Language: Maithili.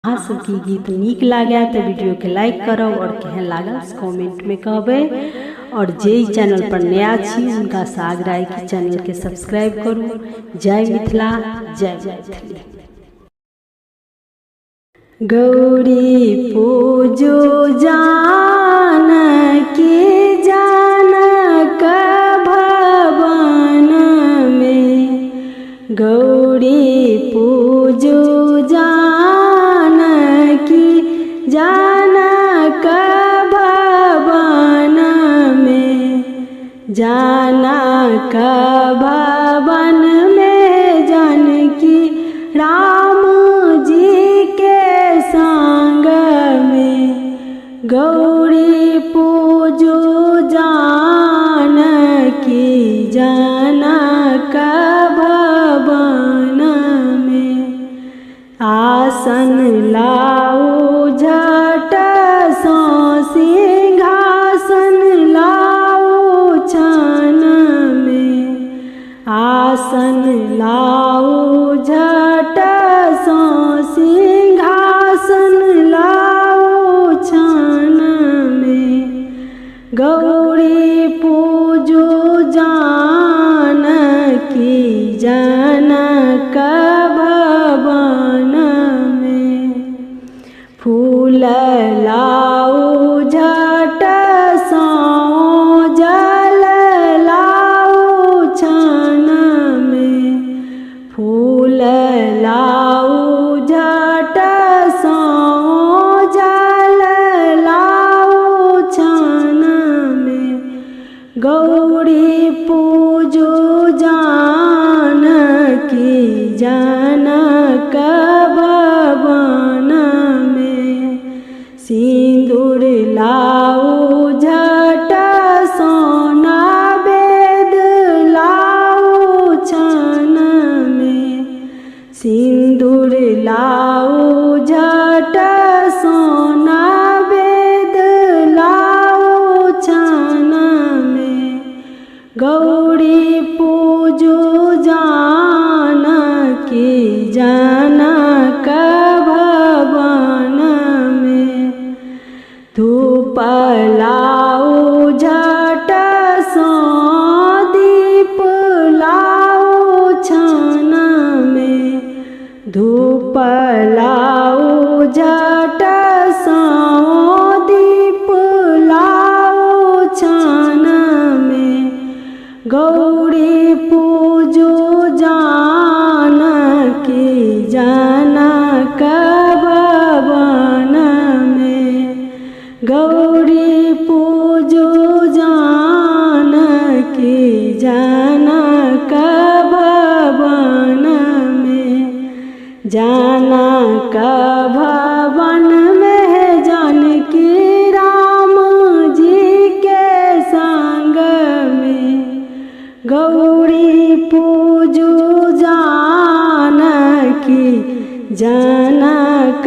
अहाँ सबके ई गीत नीक लागै तऽ वीडियोके लाइक करब आओर केहन लागल कमेंटमे कहबै। आओर जे ई चैनल पर नया छी हुनकासँ आग्रह अइ कि चैनलके सब्सक्राइब करू। जय मिथिला, जय मैथिली। गौरी पूजो जानकी जानक भवन में, गौरी पूजो जानकी जानक भवन में, जानक भवन में जानकी राम जी के संग में, गौरी पूजो जानकी जानक भवन में। आसन लाऊ झट सो सिंहासन लाऊ छान में, आसन लाऊ झट सो सिंहासन लाऊ छान में, गौरी पूजो जानकी जनक भवन में। फूल लाऊ झट सो जल लाऊ छान में, फूल लाऊ झट सो जल लाऊ छान में, गौरी पूजो जानकी जनक भवन में। सिंदूर लाऊ झट सोना वेद लाऊ छान में, सिंदूर लाऊ झट सोना वेद लाऊ छान में, गौरी पूजो जानकी जनक भवन में। धूप लाऊ झट सो दीप लाऊ छान में, धूप लाऊ झट सो दीप लाऊ छान में, गौरी पूजो जानकी जनक भवन में, गौरी पूजो जानकी जनक भवन में, जनक भवन में जानकी राम जी के संग में, गौरी पूजो जानकी जनक